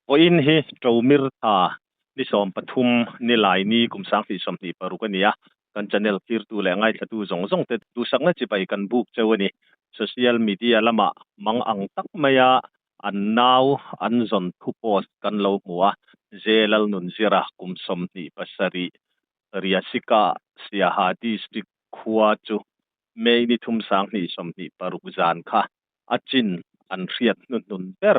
Vawiin hi Ṭomir thla ni 13 Nilaini kum 2026 a ni a, kan channel thlirtu leh ngaithlatu zawng zawng te duhsakna chibai kan buk cheu a ni. Social media lamah mang ang tak maia an nau an zawn thu post kan lo hmu a, Jelalnunzira kum 27 Riasika Siaha District khua chu May ni thum 2026 zan kha a chin an hriat hnuhnun ber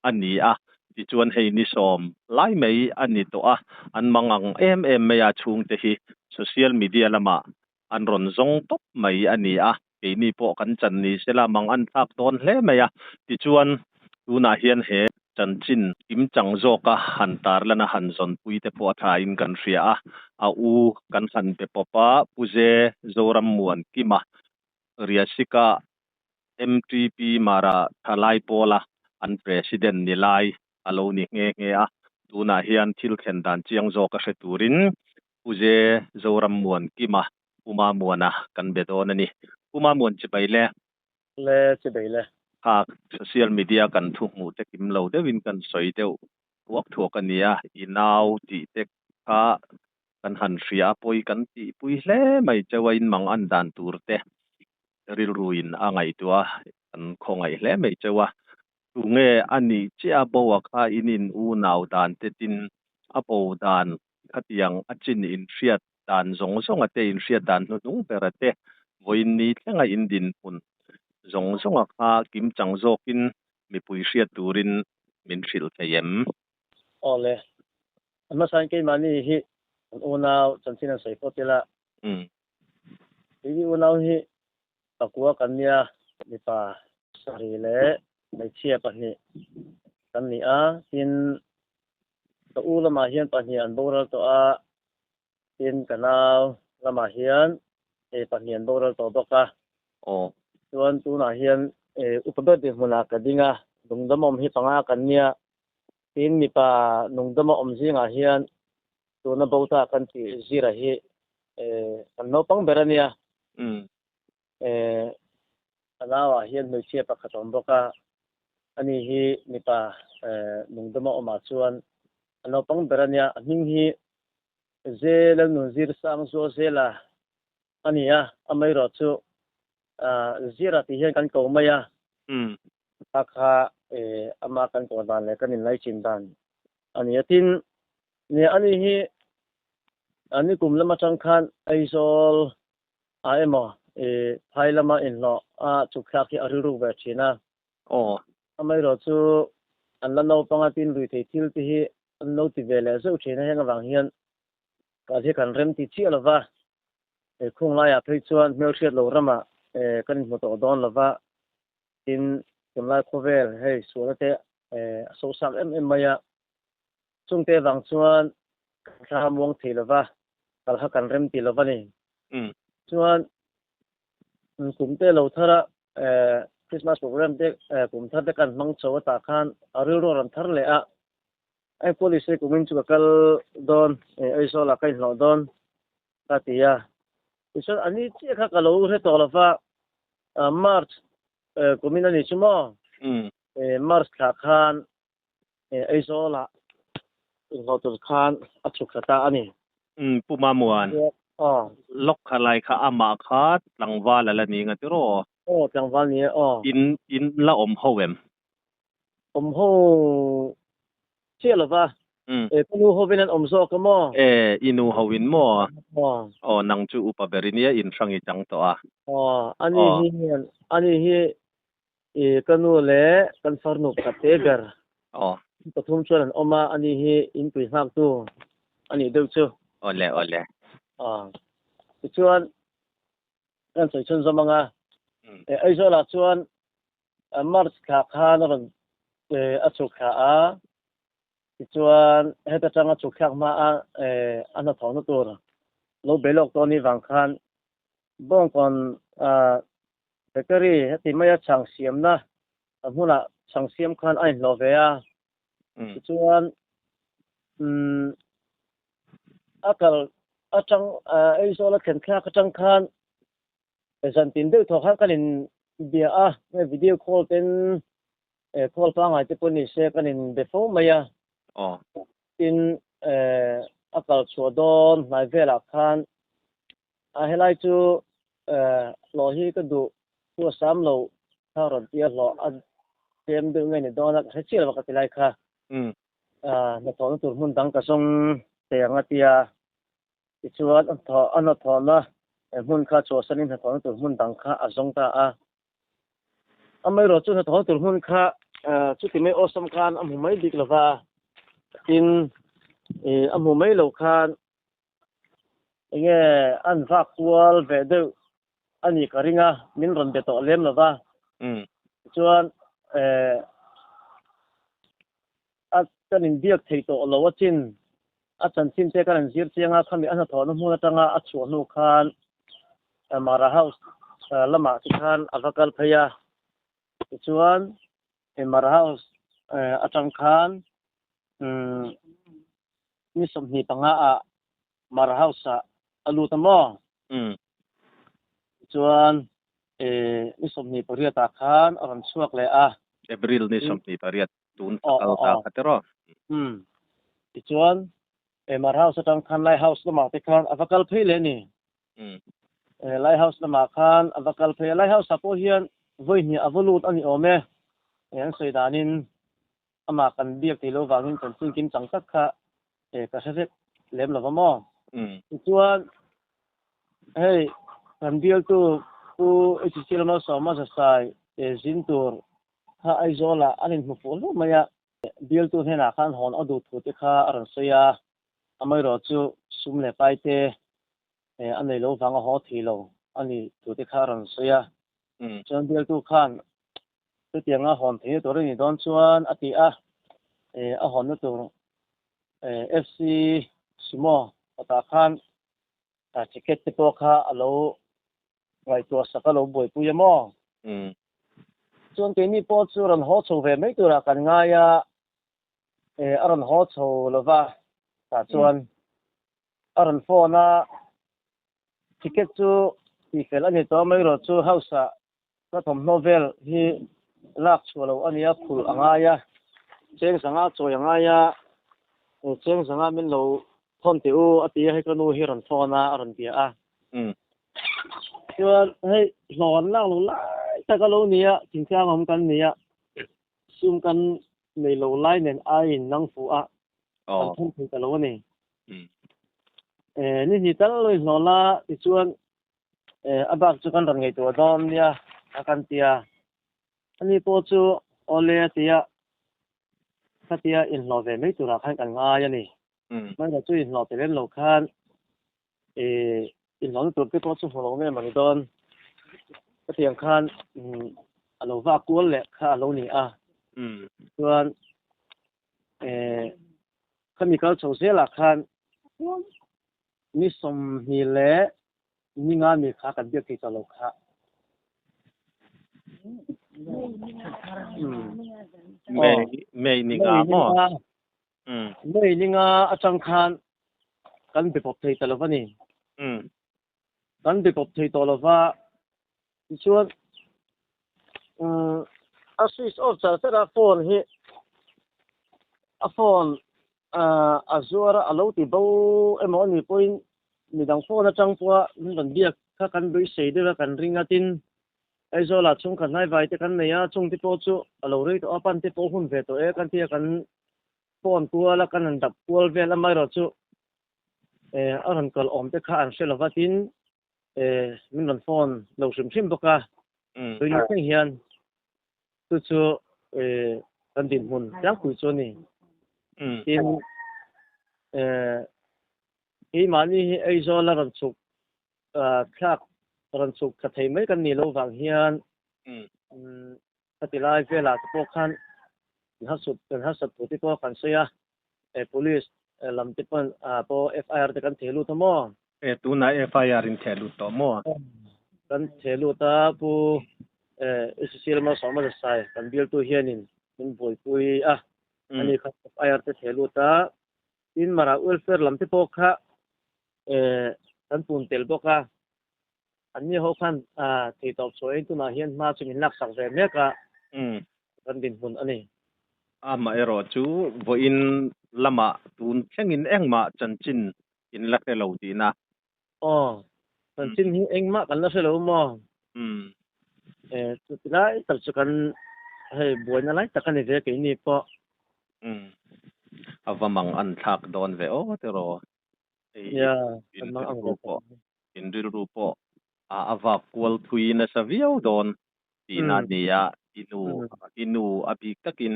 a ni a, tichuan hei ni 10 lai mai a ni tawh a, an mang ang em em mai a chhungte hi social media lamah an rawn zawng tawp mai a ni a, keini pawh kan chan ni sela mang an thlak dawn hle mai a, tichuan tunah hian he chanchin kimchang zawka han tarlana han zawnpui te pawh a thain kan hria a, a u kan han be pawp a, Pu Ze Zorammuan Kima Riasika MTP Mara Thalai Pawla an President ni lai a lo ni nghe nghe a, tunah hian thil thlen dan chiang zawk a hre turin Pu Ze Zorammuan Kima Pu Mamuana kan be dawn a ni. Pu Mamuan chibai le. Le chibai le. Kha social media kan thu hmuh te kim lo deuhin kan sawi deuh thuak thuak a nia, i nau tih te kha kan han hria a, pawi kan tihpui hle mai cheu a, inmang an dan tur te rilruin a ngaihtuah a, kan khawngaih hle mai cheu a. Tunge a nih chiah a bo a kha in in unau dan te tin a bo dan khatiang a chin in hriat dan zawng zawng a te in hriat dan hnuhnung ber a te vawiin ni thlenga in dinhmun zawng zawng a kha kimchang zawkin mipui hriat turin min hrilh thei em? Awle, a hmasain keimahni hi kan unau chanchin an sawi pawh tila. Keini unau hi pakua kan nia, mipa sarih leh hmeichhia pahnih kan ni a, tin ka u lamah hian pahnih an boral tawh a, tin ka nau lamah hian pahnih an boral tawh bawk a. Chuan tunah hian upa ber dinhmunah ka ding a, lungdam awm hi panga kan nia, tin mipa lungdama awm zingah hian tuna bo ta kan tih zira hi kan naupang ber a nia. A nauah hian hmeichhia pakhat a awm bawk a, ani hi mipa lungdama awmah chuan a naupang ber a nia. A hming hi Zelalnunzir Sangzuazela a ni a, amaherawh chu Zira tih hian kan ko mai a, kha kha ama kan ko dan leh kan inlaichin dan a ni a. Tin, ani hi nikum lam atang khan Aizawl ah emaw phai lama inhlawh a chuk thlak hi a rilruk ve thin a. Amaherawh chu an la naupang a, tin ruithei thil te hi an lo ti ve leh zeuh thin a, heng avang hian kal hi kan rem ti chiah lo va, khung laiah phei chuan hmelhriat lo ramah kan inhmu tawh dawn lo va, tin tunlai khawvel hei sualna te a sosak em em mai a, chungte vang chuan kan thla muang thei lo va, kal kha kan rem ti lo va ni. Chuan kum te lo thar a, Christmas program te kum thar te kan hmang chho a tah khan a rilru a rawn thar leh a, Ai police hi kumin chu ka kal dawn Aizawl ah ka inhlawh dawn ka ti a, tichuan a ni chiah kha ka lo hre tawh lo va, March kumin a ni chu maw? March thla khan Aizawl ah inhlawh tur khan a chhuk thla ta a ni. Pu Mamuan, lawk kha lai kha amah kha tlangval a la ni nga tiraw? Aw tlangval ni e aw. In la awm ho em? Awm ho chiah lo va. Ka nu hovin an awm zawk a maw? E, i nu hovin maw? Aw, nang chu upa ber i nia, in hrang i chang tawh a. Aw, ani hi ani hi i ka nu leh kan farnu pakhat te ber. Aw. Pathum chuan an awm a, ani hi inpui nghaktu a nih deuh chu. Awle, awle. Aw, tichuan kan sawi chhunzawm ang a. Aizawlah chuan March thla khan a rawn a chhuk thla a, tichuan heta tanga chhuk thlak hma a a hnathawhna tur lo be lawk tawh anih vang khan Bawngkawn bakery heti maia chhang siamna hmunah chhang siam khan a inhlawh ve a, tichuan a kal atang Aizawl a thlen thlak atang khan Zan tin deuh thaw khan kan in bia a, video call ten call pangai te pawh ni se kan in be fo mai a. Aw. Tin, a kal chhuah dawn hnai velah khan a helai chu hlawh hi ka duh chu a sam lo kha rawn tia hlawh a tlem deuh nge ni dawn a ka hre chiah lo a ka ti lai kha. Hnathawhna tur hmun dang ka zawng thei ang a tia. Tichuan a hnathawhna hmun kha chhuahsanin hnathawhna tur hmun dang kha a zawng ta a. Amaherawhchu chu hnathawhna tur hmun kha chuti mai awlsam khan a hmu mai bik lo va, tin a hmu mai lo khan enge an vak kual ve deuh a nih ka ring a, min rawn be tawh lem lo va. Tichuan a kan inbiak thei tawh lo a chin a chanchin te kan an zir chiang a, khami a hnathawhna hmun atanga a chhuah hnu khan Mara House lamah te khan a va kal phei a, tichuan Mara House atang khan ni 25 ah Mara House ah a lut a maw? Tichuan ni 28 ah khan a rawn chhuak leh a. April ni 28 tun a kal ta kha tiraw? Umm. Tichuan Mar House atang khan Lai House lamah te khan a va kal phei leh a ni. Lai House lamah khan a va kal phei a. Lai House ah pawh hian vawi hnih a va lut a ni awm e. An sawi danin amah kan biak tih loh vangin kan chin kim chang tak kha ka hre vek lem lo va maw? Tichuan hei kan bialtu Pu HC Lalmalsawma Zasai zin tur kha Aizawlah an inhmu fuh hlauh mai a, bialtu hnenah khan hawn a duh thu te kha a rawn sawi a, amaherawh chu sum leh pai te a nei lo vang a haw thei lo a ni thu te kha a rawn sawi a. Chuan bialtu khan chutianga hawn theihna tur a nih dawn chuan a ti a, a hawnna tur FC Sumo kawtah khan ticket te pawh kha a lo Ngaihtuah sak a lo buaipui a maw? Chuan keini pawh chu rawn haw chho ve mai turah kan ngai a, a rawn haw chho lo va, tah chuan a rawn phone a, ticket chu tihfel a ni tawh a, mai erawh chu house ah ka thawmhnaw vel hi lak chhuah loh a nia, phulh a ngai a, cheng zanga chawi a ngai a, cheng zanga min lo thawn teh u a ti a, hei ka nu hi a rawn phone a, a rawn bia a. Chuan hei hlawh an lak lo lai tak a lo ni a, thingtlang awm kan ni a, sum kan nei lo lai nen aiin nang fuh a, kan thawm thei ta lo a ni. Ni hnih tal lo inhlawh la tichuan a bak chu kan rawn ngaihtuah dawn nia a kan ti a, ani pawh chu awle a ti a, khatia inhlawh ve mai turah khan kan ngai a ni. Hmangaih chu inhlawh ti lem lo khan inhlawhna tur te pawh chu hmu lo nge mawni dawn hetiang khan a lo vak kual leh kha a lo ni a chuan khami kal chho zelah khan ni 20 leh ni nga mi kha kan biak thei ta lo kha. May ni nga maw? May ni nga atang khan kan be pawp thei ta lo va ni. Kan be pawp thei tawh lo va, tichuan a switch off char char a phone hi a phone a zuar a lo ti bo emaw a nih pawhin midang phone atang pawha min rawn biak kha kan beisei deuh a kan ring a tin Aizawlah chhungkhat hnaivai te kan nei a, chung te pawh chu a lo rei tawh a, pan te pawh hun ve tawh e kan ti a, kan phone kual a, kan han dap kual vel amaherawh chu a rawn kal awm te kha an hre lova tin min rawn phone lo hrim hrim bawk a, tui ni thleng hian chu chu kan dinhmun tlangpui chu a ni. Tin keimahni hi Aizawl a rawn chhuk thlak rawn chhuk thla thei mai kan nih loh vang hian khati lai velah te pawh khan kan harsat thu te pawh kan sawi a, police lam te pawn pawh FIR te kan theh lut a maw? E tunah FIR in theh lut tawh maw? Kan theh lut a, Pu Sushil Malsawma Desai kan bialtu hianin min buaipui a, ani khan FIR te theh lut a, tin Mara welfare lam te pawh kha kan pun tel bawk a, an ni ho khan theihtawp chhuahin tunah hian hma chu min laksak ve mek a, kan dinhmun a ni. Amaherawh chu vawiin lamah tun thlengin engmah chanchin in la hre lo tihna. Aw, chanchin hi engmah kan la hre lo maw? Chuti lai tak chu kan hei buaina lai tak a ni ve keini pawh. A va mang an thlak dawn ve aw tiraw? Hei in rilru pawh in rilru pawh a vak kual thui nasa viau dawn tihna a ni a, i nu i nu a bik takin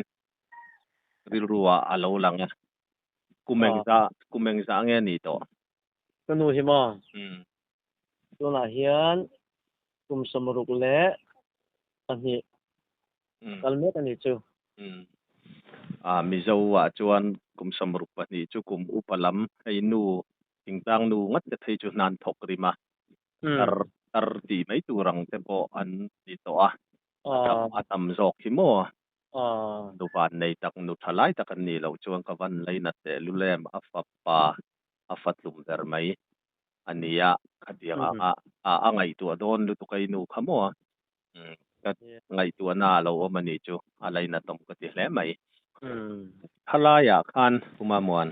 rilru ah a lo lang a, kum engzah kum engzah nge a nih tawh? Ka nu hi maw? Tunah hian kum 62 kal mek a nih chu. A Mizo ah chuan kum 62 chu kum upa lam hei nu thingtlang nu ngat te phei chu hnan thawk rim a, tar tar tih mai tur ang te pawh an ni tawh a, a tam zawk hi maw? Nu van nei tak nu tha lai tak an nih loh chuan ka van lainat teh lul em a fapa a fa tlum ber mai a nia khatiang anga a ngaihtuah dawn lutuk a i nu kha maw? Ka ngaihtuahna a lo awm a nih chu a lainatawm ka ti hle mai. Khalaiah khan Puma Muan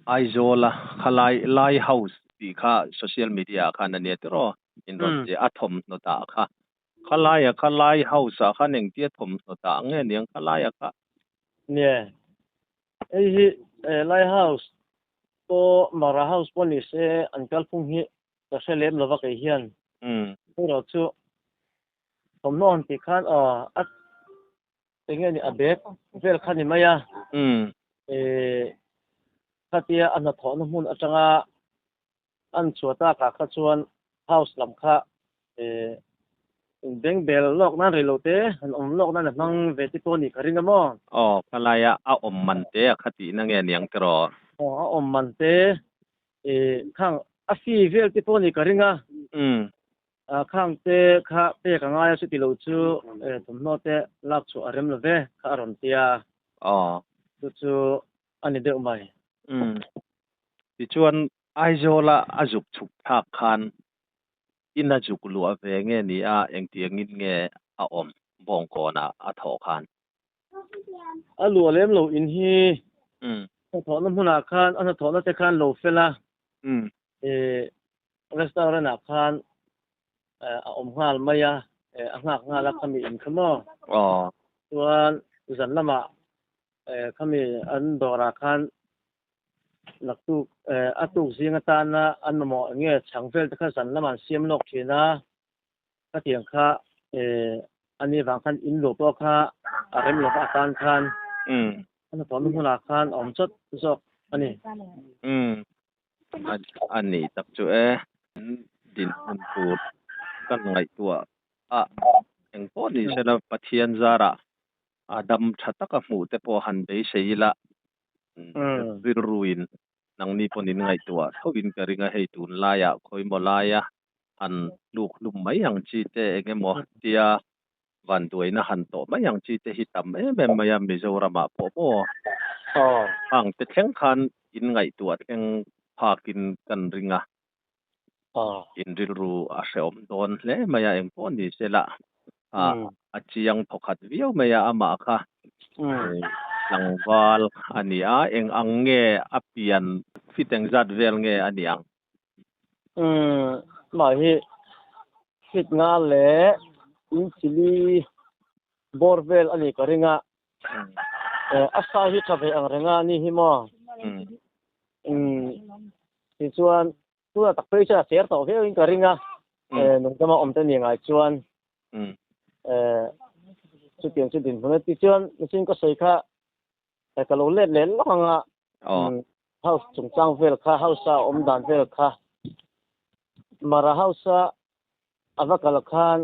Aizawla khalai Lai House tih kha social media ah khan a nia tiraw in rawn ti a thawmhnaw dah kha. Khalaia kha Lai House ah khan engtia thawmhnaw dah nge niang khalaia kha? Nia, hei hi Lai House pawh Mara House pawh ni se an kalphung hi ka hre lem lova kei hian erawh chu thawmhnaw han tih khan aw a eng nge ni a bag vel kha ni mai a eh khatia a hnathawhna hmun atanga an chhuah takah kha chuan house lam kha eh in beng bel lawk nan rei lo te han awm lawk nan a hmang ve te pawh a nih ka ring a maw? Aw khalaia a awm man te a kha tihna nge niang tiraw? Aw a awm man te Ih khang a fee vel te pawh a nih ka ring a. Khang te kha pek a ngai a chuti lo chu thawmhnaw te lak chhuah a rem lo ve kha a rawn ti a. Chu chu a ni deuh mai. Tichuan Aizawla a zuk chhuk thlak khan in a zuk luah ve nge ni a engtiangin nge a awm Bawngkawnah a thawh khan? A luah lem lo in hi hnathawhna hmunah khan a hnathawhna te khan lo fel a, restaurant ah khan a awm nghal mai a, a nghak nghal a khami in kha maw. Chuan zan lamah khami an dawrah khan naktuk a tuk zing atana an mamawh eng nge chhang vel te kha zan lamah an siam lawk thin a. Khatiang kha a ni vang khan in luh pawh kha a rem lova a tan khan a hnathawhna hmunah khan a awm chawt zawk a ni. A ni tak chu e, dinhmun tur kan ngaihtuah a engpawh ni sela Pathian zarah a dam tha taka hmuh te pawh han beisei ila rilruin nangni pawn in ngaihtuah thovin ka ring a, hei tunlaiah khawimaw laia han hluk hlum mai ang chi te eng emaw tia vanduaina han tawh mai ang chi te hi tam em em mai a Mizoramah pawh maw hang te thleng khan in ngaihtuah thleng phakin kan ring a, in rilru a hrehawm dawn hle mai a engpawh ni se la a chiang thawkhat viau mai a amah kha tlangval a ni a, eng ang nge a pian fit engzat vel nge a ni ang? Umm mah hi fit nga leh in chili bawr vel a nih ka ring a, a sa hi tha ve ang reng a ni hi maw? Umm tichuan tunah tak phei chuan a cher tawh viau in ka ring a, nungdama awm te ni ngai chuan chutiang chu dinhmun a tichuan machine ka sawi kha ka lo let leh lawk ang a. House chungchang vel kha house a awm dan vel kha Mara house a a va kal khan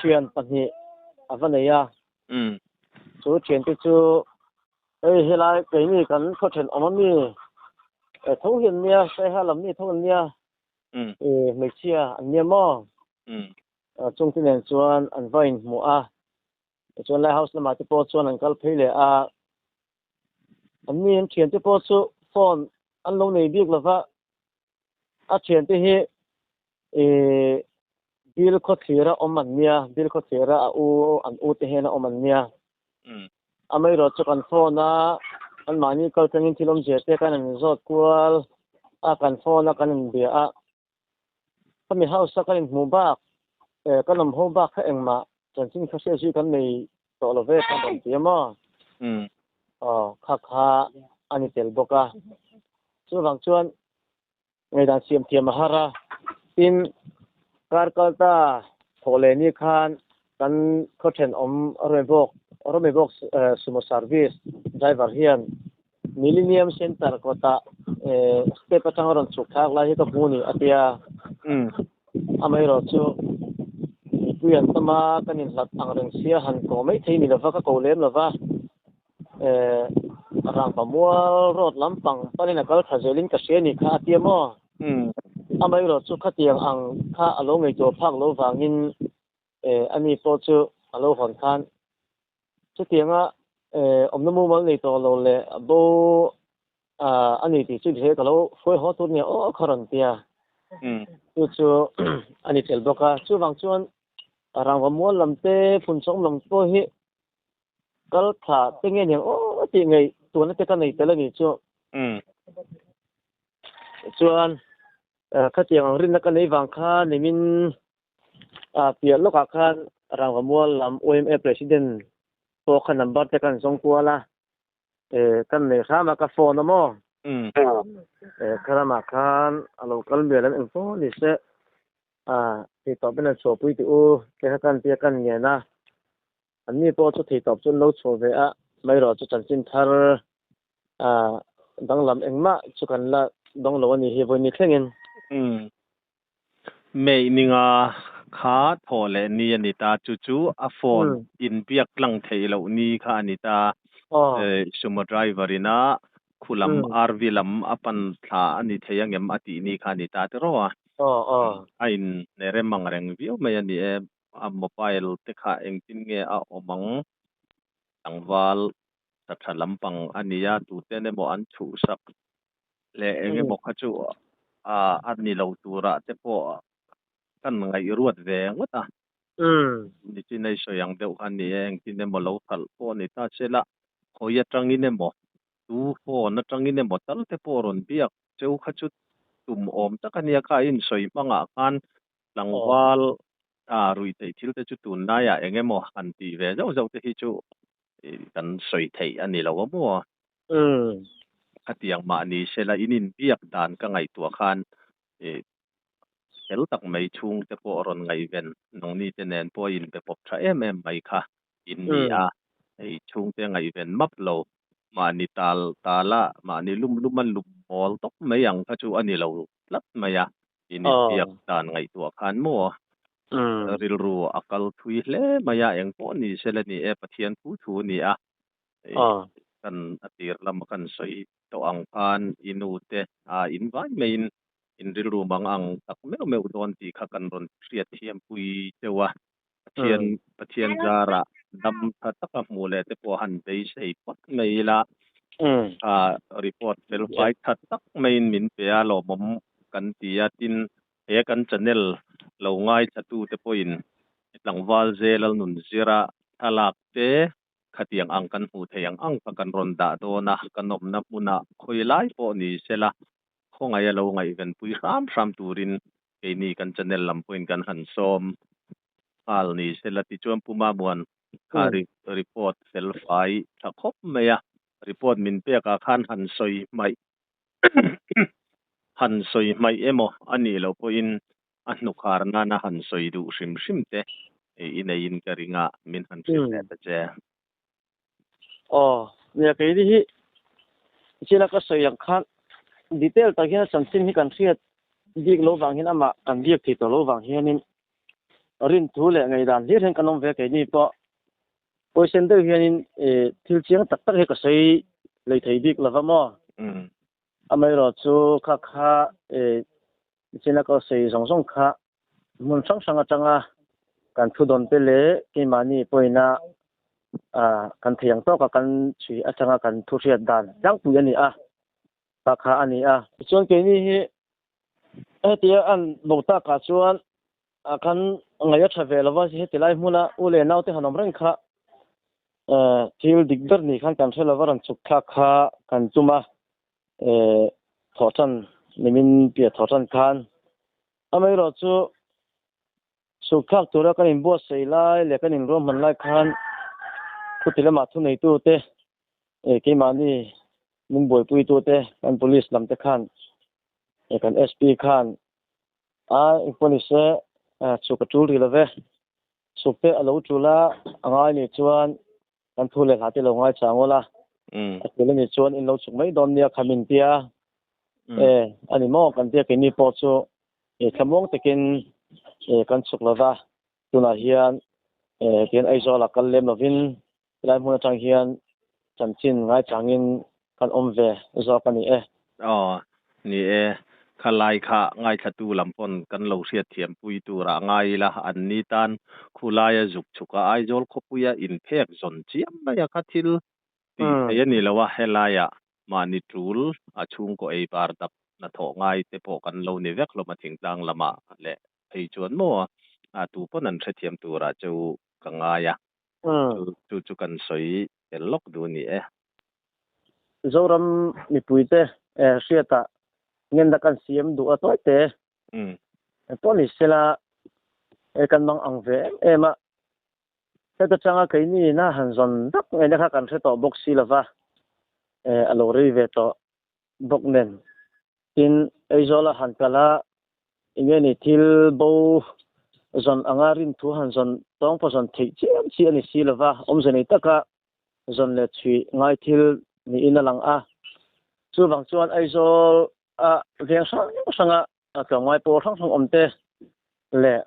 thian pahnih a va nei a chu thian te chu hei helai keini kan khaw thenawm ami tho hian nia saiha lam mi tho an nia hmeichhia an nia maw chungte nen chuan an va inhmuh a. Tichuan Lai House lamah te pawh chuan an kal phei leh a, an mi an thiante pawh chu phone an lo nei bik lova, a thiante hi ih Bill Khawthlira awm an nia, Bill Khawthlira a u an u te hian a awm an nia. Amaherawhchu kan phone a anmahni kal thlengin thil awmzia te kan han zawt kual a, kan phone a kan inbia a. Khami house a kan inhmuh bak eh kan awm ho bak kha engmah chanchin kha hriat zui kan nei tawh lo ve kha rawn ti a maw? Aw kha kha a ni tel bawk a. Chuvang chuan Ngaihdan siam thiam a har a, tin kar kal ta thawh leh ni khan kan khaw thenawm Romebox Romebox Sumo Service driver hian Millennium Centre kawtah step atanga rawn chhuk thlak lai hi ka hmu ni a tia. Amaherawh chu mipui an tam a, kan inhlat ang reng sia han ko mai thei ni lova ka ko lem lova. Eh, rangva mual road lampang panin a kal thla zelin ka hria ni kha a tia maw? Amaherawh chu khatiang ang kha a lo ngaihtuah phak lo vangin eh ani pawh chu a lo hawn khan chutianga eh awmna mumal nei tawh lo leh a bo ah a ni tih chu he ka lo hruai haw tur nia aw kha rawn tia. Chu chu a ni tel bawk a. Chuvang chuan rangva mual lam te phunchawng lam pawh hi Kal thla te nge niang aw tih ngei tuna te ka nei tel a ni chu. Chuan khatiang ang rinna ka nei vang khan nimin piah lawkah khan Rangva Mual lam YMA President pawh kha number te kan zawng kual a, kan nei hram a ka phone a maw. Kha ramah khan a lo kal mial em engpawh ni se. A theitawp in an chhuahpui tih u te kha kan tia kan ngen a. Anni pawh chu theitawp chu an lo chhuah ve a, maherawh chu chanchin thar danglam engmah chu kan la dawng lo a ni hi vawiin ni thlengin. Umm. May ninga kha thaw leh ni a ni ta, chu chu a phone inbiak tlang theih loh ni kha a ni ta. Sumo driver ina khu lam RV lam a pan thla a ni thei angem a tih ni kha a ni ta tiraw a. A in rem ang reng viau mai a ni e. A mobile te kha engtin nge a awm ang? Tlangval tha tha lampang a nia, tuten emaw an chhuhsak leh eng emaw kha chu a ni lo turah te pawh kan ngaihruat ve ngawt a. Nichin a i sawi ang deuh kha a ni e, engtin emaw lo hralh pawh a ni ta se la, khawi atangin emaw, tu phone atangin emaw tal te pawh rawn biak cheu kha chu tum awm tak a nia, kha a insawi hmangah khan Tlangval a rui theih thil te chu tunlaiah eng emaw han tih ve zauh zauh te hi chu kan sawi theih a ni lo a maw? Khatiang mahni sela in inbiak dan ka ngaihtuah khan fel tak mai chhung te pawh rawn ngaihven nangni te nen pawh a inbe pawp tha em em mai kha in ni a, hei chhungte ngaihven map lo mahni tal tala mahni lum luma lum mawl tawp mai ang kha chu a ni lo tlat mai a. In inbiak dan ngaihtuah khan maw rilru a kal thui hle mai a, eng pawh ni sela ni e, Pathian thu thu a ni a, kan a tir lama kan sawi tawh ang khan i nu te a in vai maiin in rilru mang ang tak meuh meuh dawn tih kha kan rawn hriat thiam pui deuh a, Pathian Pathian zarah dam tha taka hmuh leh te pawh han beisei phawt mai ila, report fel fai tha tak maiin min pe a lawmawm kan ti a, tin he kan channel lo ngaithla te pawhin tlangval zel al nun zira thlalak te khatiang ang kan hmuh theih ang ang kha kan rawn dah dawn a, kan awmna hmunah khawi lai pawh ni sela khawngaih a lo ngaihvenpui hram hram turin keini kan channel lam pawhin kan han sawm nghal ni sela tichuan Pu Mamuan kha report fel fai tha khawp mai a, report min pek ah khan han sawi hmaih han sawi hmaih emaw a nih loh pawhin a hnukhar nana han sawi duh hrim hrim te i neiin ka ring a, min han hrilh leh ta che. Aw, nia keini hi chila ka sawi ang khan detail tak hian a chanchin hi kan hriat bik lo vang hian amah kan biak thei tawh lo vang hianin rin thu leh ngaihdan hlir hian kan awm ve keini pawh pawisen deuh hianin thil chiang tak tak hi ka sawi lei thei bik lova maw. Amaherawh chu kha kha china ka sawi zawng zawng kha hmun hrang hrang atanga kan thu dawn te leh keimahni pawina kan thei ang tawka kan chhui atanga kan thu hriat dan tlangpui a ni a, kha kha a ni a. Tichuan keini hi hetia an bo takah chuan kan ngaih a tha ve lova heti lai hmuna u leh naute han awm reng kha. Thil dik ber ni khan kan hre lova rawn chhuk thlak kha kan tum a, thawhtan nimin piah thawhtan khan. Amaherawhchu chhuk thlak tura kan inbuatsaih lai leh kan inruahman lai khan khuti lamah thuneitute keimahni min buaipuitute kan police lam te khan kan SP khan a engpawh nise chhuk a tul rih love. Chhuk te a lo tul a, a ngai nih chuan kan thu leh hla te lo ngai chang awl a, a tul a nih chuan in lo chhuk mai dawn nia kha min tia e a ni maw kan tia keini pawh chu e thlamuang takin e kan chhuk lova tunah hian e tihian Aizawl ah kal lem lovin helai hmun atang hian chanchin ngai changin kan awm ve zawk a ni e. Aw, ni e. Khalai kha ngaithlatu lam pawn kan lo hriatthiam pui turah ngai ila, an ni tan khulaia zuk chhuka Aizawl khawpuia inphek zawn chiam mai a kha thil tih theih a ni lo a, helaiah mahni tul a chhungkaw ei bar dap hnathawh ngai te pawh kan lo ni vek hlawm a thingtlang lamah leh phei chuan maw a tu pawn an hrethiam turah che u ka ngai a, chu chu kan sawi tel lawk duh a ni e. Zoram mipuite hriatah ngenna kan siam duh a tawi te pawh ni sela kan mang ang ve em em a. Heta changa keini na han zawn vak ngaihna kha kan hre tawh bawk si lova, a lo rei ve tawh bawk nen. Tin, Aizawla han kal a, enge ni thil bo zawn anga rin thu han zawn tawng pawh zawn theih chiam chi a ni si lova, awmze nei taka zawn leh chhui ngai thil niin a lang a. Chuvang chuan Aizawl a veng hrang hranga tlawmngai pawl hrang hrang awm te leh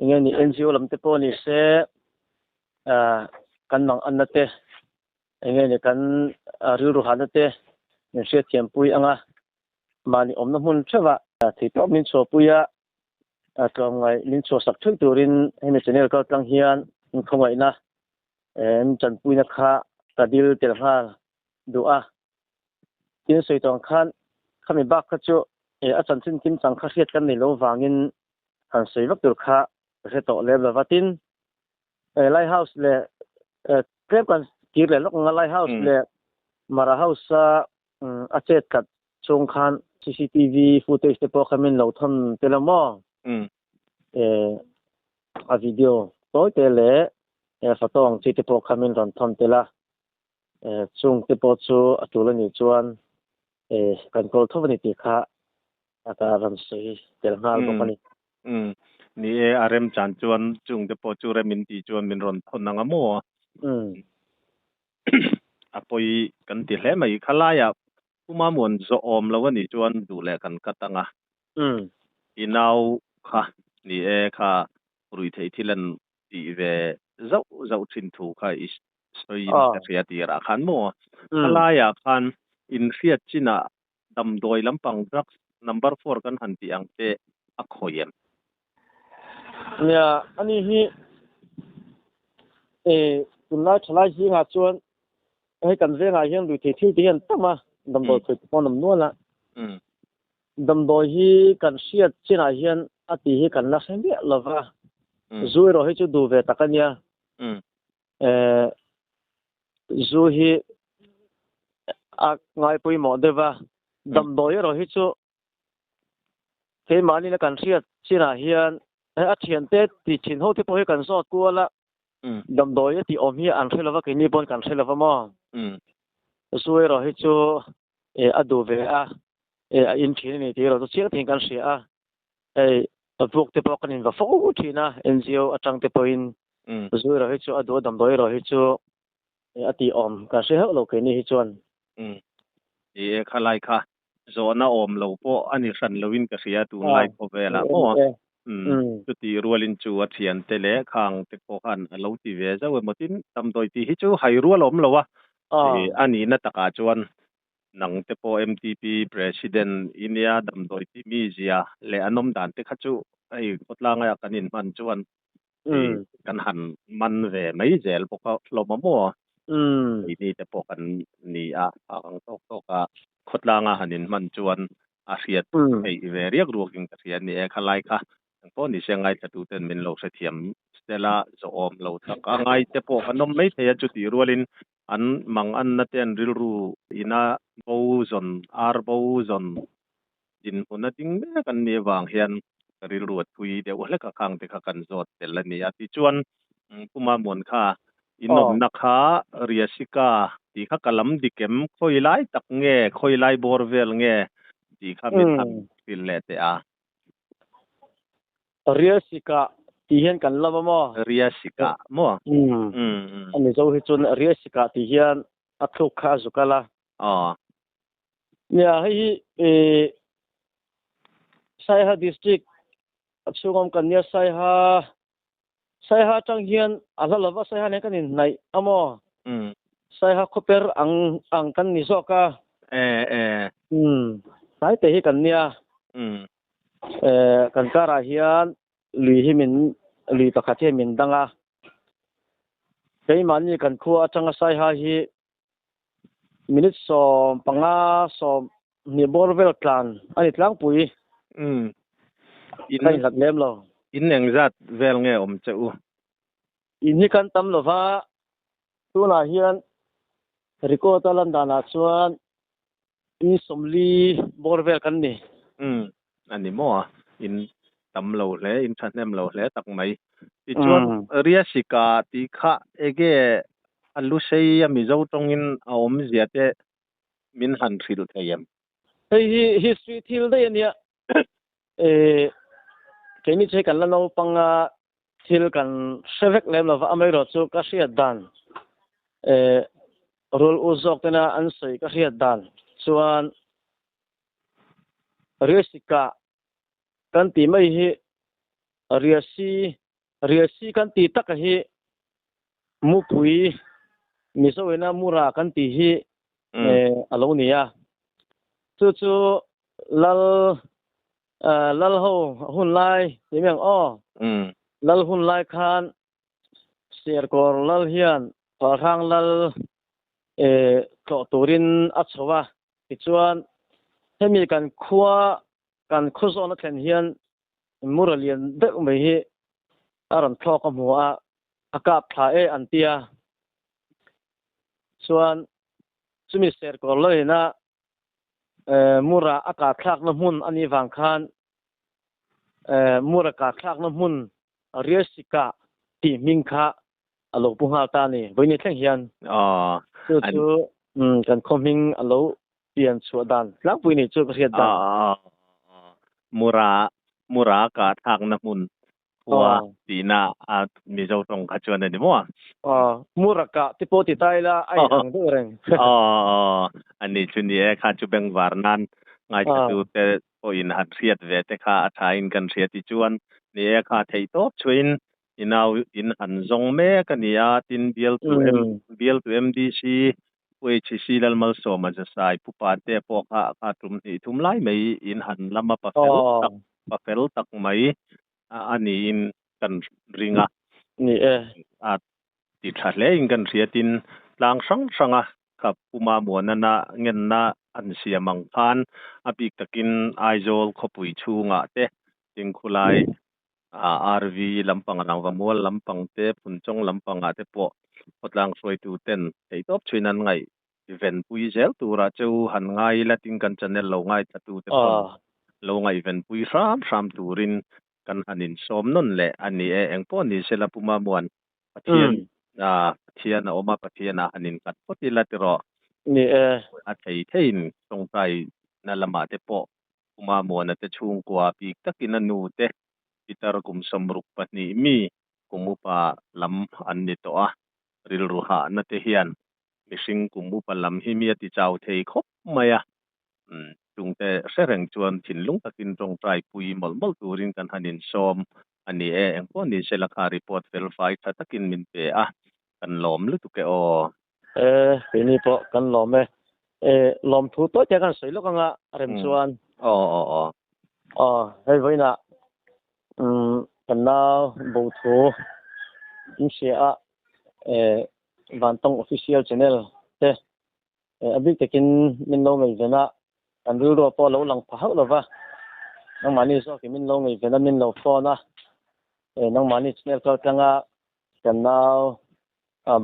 enge ni NGO lam te pawh ni se kan mang anna te enge ni kan rilru hahna te min hriatthiampui anga mahni awmna hmun theuhah theihtawp min chhuahpui a. Tlawmngaih min chhuahsak theuh turin hemi channel kal tlang hian in khawngaihna in tanpuina kha ka dil tel nghal duh a. Tin sawi tawng khan khami bak kha chu a chanchin kim chang kha hriat kan nei lo vangin han sawi vak tur kha ka hre tawh lem lova. Tin Lighthouse leh tlem kan kir leh lawk ang a, Lighthouse leh Mara House a a chet tlat chung khan CCTV footage te pawh kha min lo thawn tel a maw? A video tawi te leh photo ang chi te pawh kha min rawn thawn tel a, chung te pawh chu a tul a nih chuan kan kawl tho a ni tih kha a ka rawn sawi tel nghal bawk a ni. Ni e, a rem chan chuan chung te pawh chu rem in tih chuan min rawn thawn ang a maw? A pawi kan ti hle mai. Khalaiah Puma muan zawh awm lo a nih chuan duh leh kan cut ang a. I nau kha ni e kha ruihtheih thil an tih ve zauh zauh thin thu kha i sawiin ka hria tirah khan maw? Khalaiah khan inhriat chinah damdawi lampang drugs number four kan han tih ang te a khawi em? Nia, ani hi e tunlai thalai zingah chuan hei kan vengah hian ruithei thil te hi an tam a, damdawi khawi te pawh an awm nual a. Damdawi hi kan hriat chinah hian a tih hi kan la hre miah lo va, zu erawh hi chu duh ve tak a nia. Zu hi a ngai pawimawh deuh va, damdawi erawh hi chu keimahni na kan hriat chinah hian a thiante ti thin ho te pawh hi kan zawt kual a, damdawi a tih awm hi an hre lova keini pawn kan hre lova maw. Zu erawh hi chu a duh ve a, a in thin a ni tih erawh chu chiang takin kan hria a, hei vuak te pawh kan inva fo thin a NGO atang te pawhin zu erawh hi chu a duh a damdawi erawh hi chu a tih awm kan hre hauh lo keini hi chuan. Ni e khalai kha zawhna awm lo pawh a ni hran loin ka hria tunlai khawvelah maw chuti rualin chu a thiante leh khang te pawh khan a lo ti ve zauh emaw tin damdawi tih hi chu hai rual awm lo a a nihna takah chuan nang te pawh MTP President i nia damdawi tih mi zia leh an awm dan te kha chu hei khawtlanga kan inhman chuan kan han man ve mai zel bawk a hlawm a maw? Keini te pawh kan ni a, a ang tawk tawk a, khawtlanga han inhman chuan a hriat theih ve riak ruakin ka hria a ni e. Khalai kha engpawh ni se ngaithla tuten min lo hrethiam sela zawh awm lo tak a ngai te pawh kan awm mai thei a, chutih rualin an manganna te an rilru ina bo zawn ar bo zawn dinhmun a ding mek an nih avang hian ka rilru a thui deuh hlek a, khang te kha kan zawt tel a ni a. Tichuan Puma Muan kha in awmna kha Riasika tih kha ka lam dik em? Khawi lai tak nge, khawi lai bawr vel nge tih kha min han hrilh leh teh a. Riasika tih hian kan lam a maw? Riasika maw? A Mizo hi chuan Riasika tih hian a thluk kha a zuk a la. Aw. Nia, hei hi Saiha district a chhungawm kan nia, Saiha Saiha atang hian a hla lova Saiha nen kan inhnaih a maw? Saiha khawper ang ang kan ni zawk a. E e. Hnai te hi kan nia. Kan karah hian lui hi min lui pakhat hian min dang a. Keimahni kan khua atanga Saiha hi minute 15 20 bawr vel tlan a ni tlangpui. In Ka inhlat lem lo. In engzat vel nge awm che u? In hi kan tam lova, tunah hian record a lan danah chuan in 40 bawr vel kan ni. A ni maw a, in tam lo hle, in thahnem lo hle tak mai. Tichuan Riasika tih kha ege a lu sei a Mizo tawngin a awmzia te min han hrilh thei em? Hei hi history thil daih a nia. Keini chu hei kan la naupang a, thil kan hre vek lem lova, amaherawhchu chu ka hriat dan rul u zawk tena an sawi ka hriat dan chuan Riasika kan tih mai hi Riasi, Riasi kan tih taka hi Mupui, Mizoina Mura kan tih hi a lo ni a. Chu chu Lal, Lal ho hun lai tih mai ang aw. Lal hun lai khan Serkawr Lal hian Palhrang Lal tlawh turin a chho a. Tichuan hemi kan khua, kan khaw zawn a thlen hian Mura lian deuh mai hi a rawn thlawk a hmu a, a kap thla e an ti a. Chuan chumi Serkawr Lalina Mura a kah thlakna hmun a nih vang khan Mura kah thlakna hmun Riasika tih hming kha a lo pu nghal ta a ni. Vawiin thleng hian chu chu kan khaw hming a lo pian chhuah dan tlangpui ni chu ka hriat dan. Mura Mura kah thlakna hmun khua tihna a Mizo tawng kha chuan a ni maw? Mura kah te pawh ti ta ila a inang deuh reng. A ni chu ni e, kha chu bengvar nan ngaithla te pawhin han hriat ve te kha a thain kan hria ti chuan ni e kha theih tawp chuin i nau in han zawng mek a ni a, tin bialtu M bialtu MDC UHC Lalmalsawma Zasai Pupa te pawh kha kha tum hnih thum lai mai in han lam a pafel tak pafel tak mai a niin kan ring a. Ni e. A ti tha hle in kan hria tin tlang hrang hrang a kha Puma Muanana ngenna an siam ang khan a bik takin Aizawl khawpui chhungah te Tingkhulai RV lampang rangva mual lampang te Phunchawng lampangah te pawh khawtlang hruaitu ten theihtawp chhuin an ngaih venpui zel turah cheu han ngai ila tin kan channel lo ngaithla te pawh lo ngaihvenpui hram hram turin kan han insawm nawn leh a ni e. Engpawh ni sela Puma Muan Pathian Pathian a awm a, Pathian ah han innghat phawt ila tiraw. Ni e. A thei theiin tawngtai na lamah te pawh Puma Muana te chhungkua bik takin a nu te Peter kum 62 mi kum upa lam an ni tawh a, rilru hahna te hian mihring kum upa lam hi mi a ti chau thei khawp mai a. Chungte hre reng chuan thinlung takin tawngtai pui mawlh mawlh turin kan han insawm a ni e. Engpawh ni sela kha report fel fai tha takin min pe a, kan lawm lutuk e aw. E, keini pawh kan lawm e. E, lawmthu tawi te kan sawi lawk anga rem chuan. Aw aw aw. Aw, hei vawiinah kan nau bo thu in hria a, e, Vantawng Official Channel te a bik takin min lo ngaihven a, kan rilru pawh a lo lang pha hauh lova, nangmahni zawkin min lo ngaihven a, min lo phone a. Nangmahni channel kal tlanga kan nau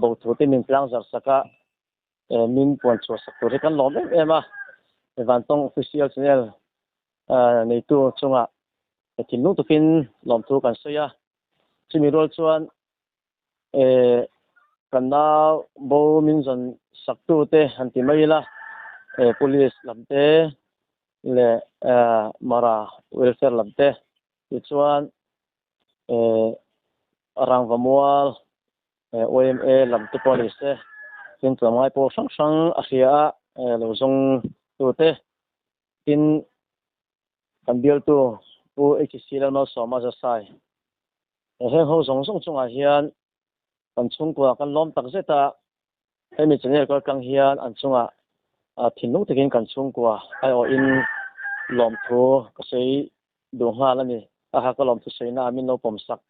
bo thu te min tlang zar sak a, min puan chhuah sak tur hi kan lawm em em a. Vantawng Official Channel neitu chungah thinlung takin lawmthu kan sawi a. Chumi rual chuan kan nau bo min zawn sak tu te han ti mai ila, Police lam te leh Mara Welfare lam te tichuan Rangvamual YMA lam te pawh ni se, tin tlawmngai pawh hrang hrang a hria a lo zawng tu te, tin kan bialtu Pu HC Lalmalsawma Zasai heng ho zawng zawng chungah hian kan chhungkua kan lawm tak zet a, hemi channel kaltlang hian an chungah thinlung takin kan chhungkua aiawhin lawmthu ka sawi duh nghal a ni. A ha ka lawmthu sawina a min lo pawm sak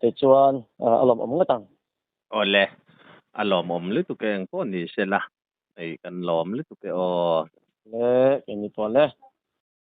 thei chuan a lawmawm ngawt ang. Awle, a lawmawm lutuk e, engpawh ni se la, hei kan lawm lutuk e aw. Le, keini pawh le.